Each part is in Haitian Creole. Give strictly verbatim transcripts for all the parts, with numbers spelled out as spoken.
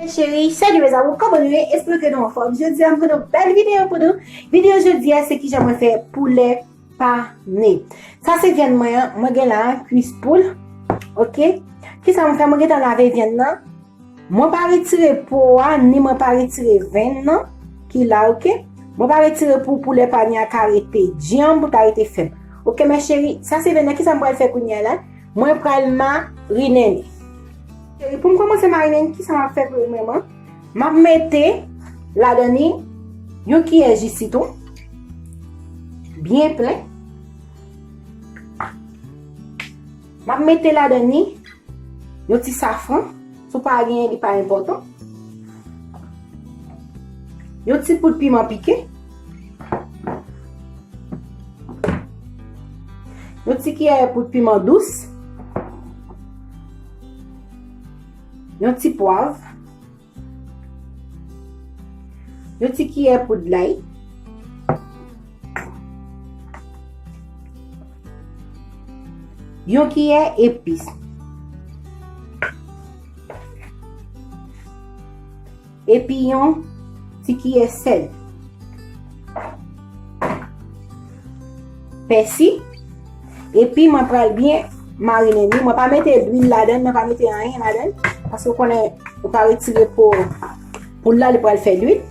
Cheri, salut mes amours, kòman nou ye? Espere ke nou anfòm. Jodi a, m gen yon bèl videyo pou nou. Videyo jodi a, se kijan mwen fè poulè pane. Sa se vyann mwen an, mwen gen la, kwis poul. Oke? Kisa mwen fè? Mwen gentan lave vyann nan. Mwen pa retire po a, ni mwen pa retire venn nan, ki la, oke? Mwen pa retire pou poulè pane a ka rete djanm, pou ka rete fèm. Oke, mes chéries, sa se vyann nan, kisa mwen pral fè kounye a la? Mwen pral marinen li. Cheri, pou m kòmanse marinen, kisa m ap fè premyèman? M ap mete ladan li yon kiyè ji sitwon, byen plen. M ap mete ladan li yon ti safran. Si w pa genyen, li pa enpòtan. Yon ti poud piman pike. Yon ti kiyè poud piman dous. Yon ti pwav. Yon ti kiyè poud lay. Yon kiyè epis. Epi yon ti kiyè sèl. Pèsi. Epi mwen pral byen marinen li. Mwen pa mete lwil ladan, mwen pa mete anyen ladan. Paske w konnen, ou ka retire po, poul la, li pral fè lwil.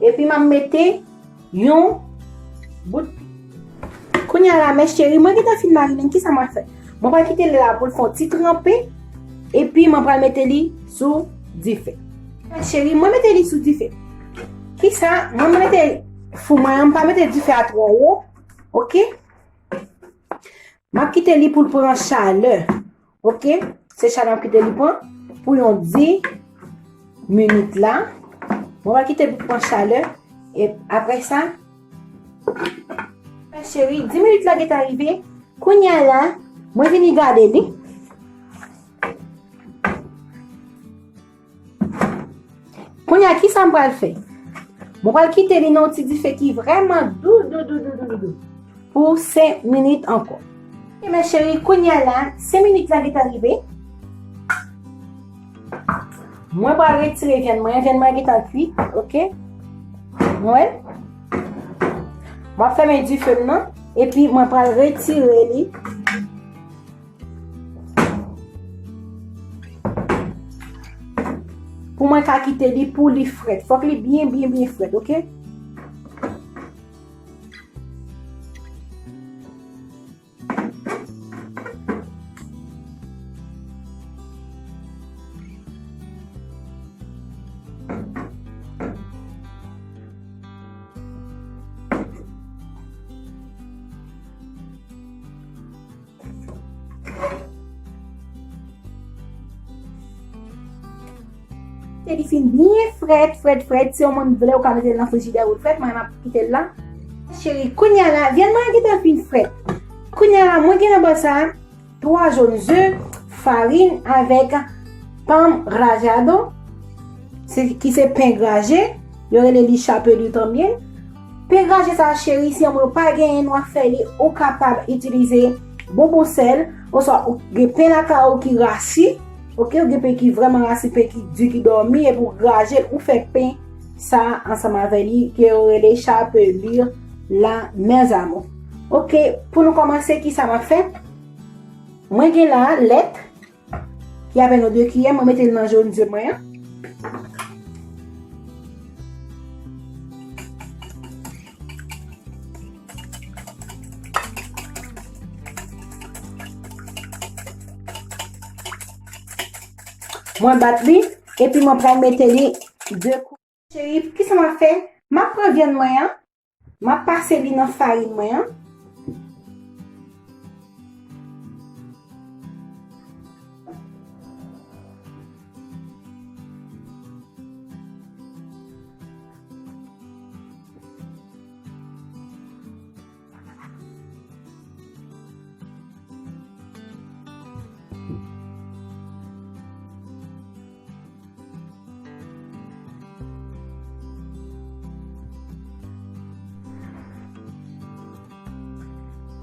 Epi m ap mete yon bout. Kounye a la, mes chéries, mwen gentan fin marinen, kisa mwen fè? Mwen pral kite li la pou l fè yon ti tranpe, epi mwen pral mete li sou dife. Mes chéries, mwen mete li sou dife. Kisa? Mwen mete fou mwen an, m pa mete dife a twò wo, oke? M ap kite li pou l pran chalè. Oke? Se chalè m ap kite li pran pou yon dis minit la. Mwen va kite li pran chalè. E apre sa, mes chéries, dis minit la gentan rive. Kounye a la, mwen vini gade li. Kounye a, kisa m pral fè? Mwen pral kite li nan yon ti dife ki vrèman dou, dou, dou, dou, dou, dou, dou, pou senk minit ankò. E mes chéries, kounye a la, senk minit la gentan rive. Mwen pral retire vyann mwen, vyann mwen gentan kwit, oke? Mwen, mwen fèmen dife m nan, epi mwen pral retire li. Pou mwen ka kite li pou li frèt. Fòk li byen, byen, byen frèt, oke? Kite li fin byen frèt, frèt, frèt. Si w moun vle, ou ka mete l nan frijidè pou l frèt. Mwen, m ap kite l la. Cheri, kounye a la, vyann mwen gentan fin frèt. Kounye a la, mwen gen nan bòl sa a twa jòn ze, farin avèk pan rallado, se, ki se pen graje, yo rele li chapelure tanbyen. Pen graje sa, cheri, si yon moun pa genyen, nou ap fè li, ou kapab itilize bonbon sèl, oswa ou gen pen lakay ou ki rasi, oke, ou gen pen ki vrèman rasi, pen ki di, ki dòmi, epi ou graje l, ou fè pen sa ansanm avè li, ke yo rele chapelure la, mes amours. Oke, pou nou kòmanse, kisa m ap fè? Mwen gen la lèt ki apèn yon de kiyè, mwen mete l nan jòn ze mwen an. Mwen bat li, epi mwen pral mete li de kou. Cheri, kisa m ap fè? M ap pran vyann mwen an, m ap pase li nan farin mwen an.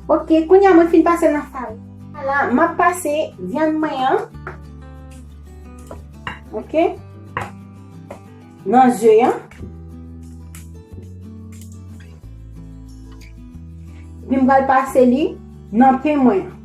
Ok, kounye a mwen fin pase nan farin. La, m ap pase vyann mwen an. Ok? Nan ze an. Epi m pral pase li nan pen mwen an.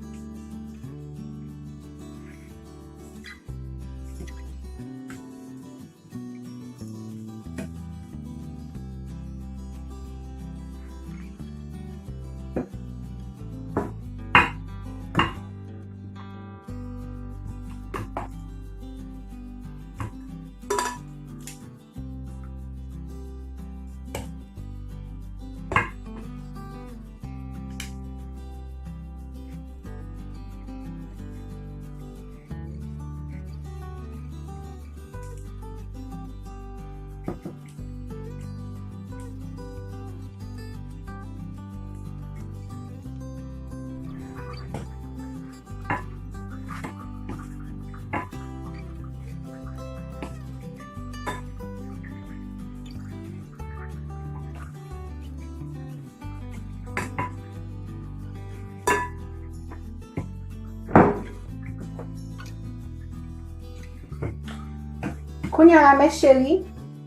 Kounye a la, mes chéris,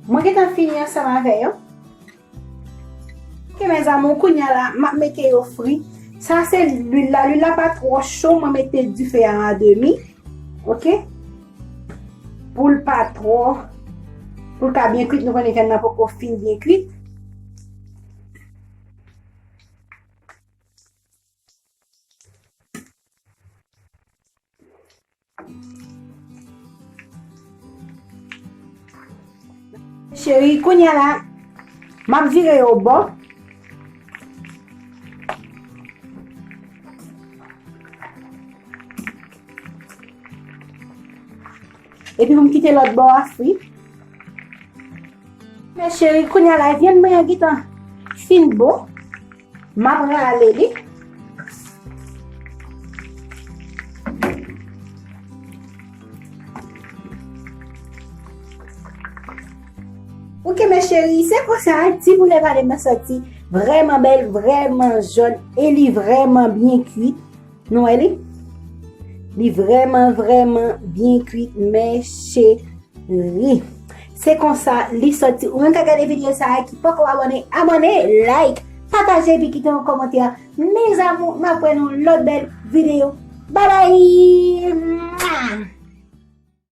mwen gentan fini ansanm avè yo. Ok, mes amours, kounye a la, m ap mete yo fri. Sa se lwil la. Lwil la pa twò cho, mwen mete dife a an demi. Ok? Pou l pa twò, pou l ka byen kwit, nou konnen vyann nan poko fin byen kwit. Cheri, kounye a la, m ap vire yo bò. Epi pou m kite lòt bò a fri. Mes chéris, kounye a la, vyann mwen an gentan fin bon. M ap rale li. Ok, mes chéris, se konsa, ti boulè vale m nan soti vrèman bèl, vrèman jòn, e li vrèman byen kwit. Nou wè li? Li vrèman, vrèman byen kwit, mes chéris. Se konsa li soti. Ou menm k ap gade videyo sa a ki poko abòne, abòne, like, pataje epi kite yon kòmantè. Mes amours, n ap wè nan lòt bèl videyo. Babay!